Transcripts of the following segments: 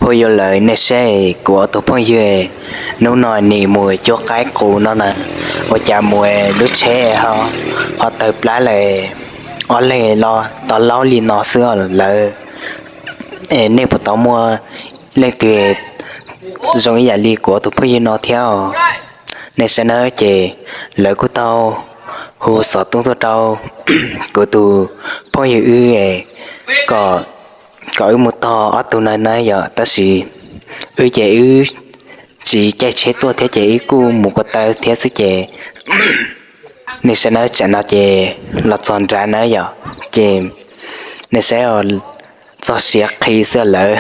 Phooj ywg lawv, nej saib kuv ob tug phooj ywg, hnub no nim mus cuab qaib qus no na, ua cas mus lub tsheb ho tawg plab lawm, ob leeg los to laub li no xwb lawm. Nej puas tau muaj leej twg zoo ib yam li kuv ob tug phooj ywg no thiab? Nej saib na, ces lawv kuj tau hu xov tooj tuaj rau kuv tus phooj ywg wb kom wb mus tog ob tug no na yom, tab sis wb ces wb tsis caij tsheb tuaj thiab ces wb kuj mus ko taw thiab xwb ces nej saib na, tsam no ces los txog nrad na yom, ces nej saib, txog siav qhi xwb lawm.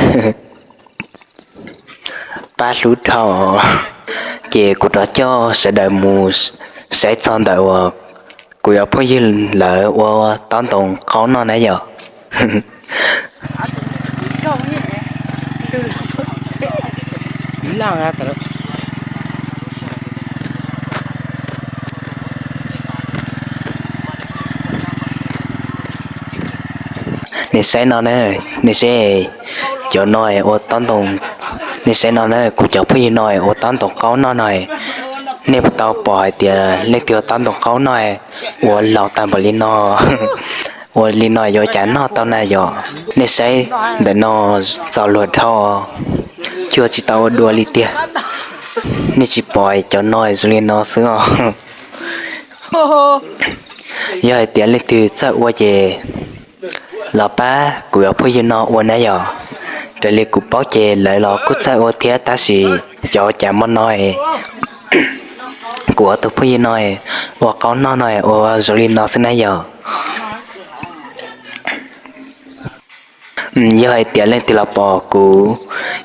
Pab hlub dhau. Ces kuv rov coj sawv daws mus saib txog ntawm uas kuv cov phooj ywg lawv ua taub ntoo qaub noj na yom. Nej saib no na, nej saib, cov no ua taub ntoo, nej saib no na, kuv cov phooj ywg no ua taub ntoo qaub noj no, nej puas tau pom hais tias leej twg ua taub ntoo qaub noj ua laus tag npaum li no, ua li no yuav cas noj tau na yom? Nej saib ntawm no txaus luag dhau, cuag tsis tau ua dua li tiag. Nej tsis pom cov no zoo li no xwb os. Yog hais tias leej twg txawj ua ces los pab kuv cov phooj ywg no ua na yom. Raws li kuv paub ces lawv los kuj txawj ua thiab tab sis cov cas mo no, kuv ob tug phooj ywg no ua qaub noj no ua zoo li no xwb na yom. Yog hais tias leej twg los pom kuv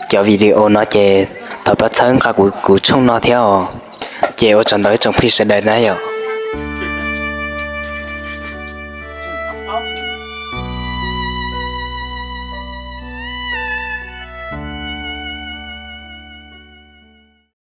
cov video no ces thov pab txhawb nqa kuv, kuv tshooj no thiab os. Ces ua tsaug ntau ib tsoom phooj ywg sawv daws na yom.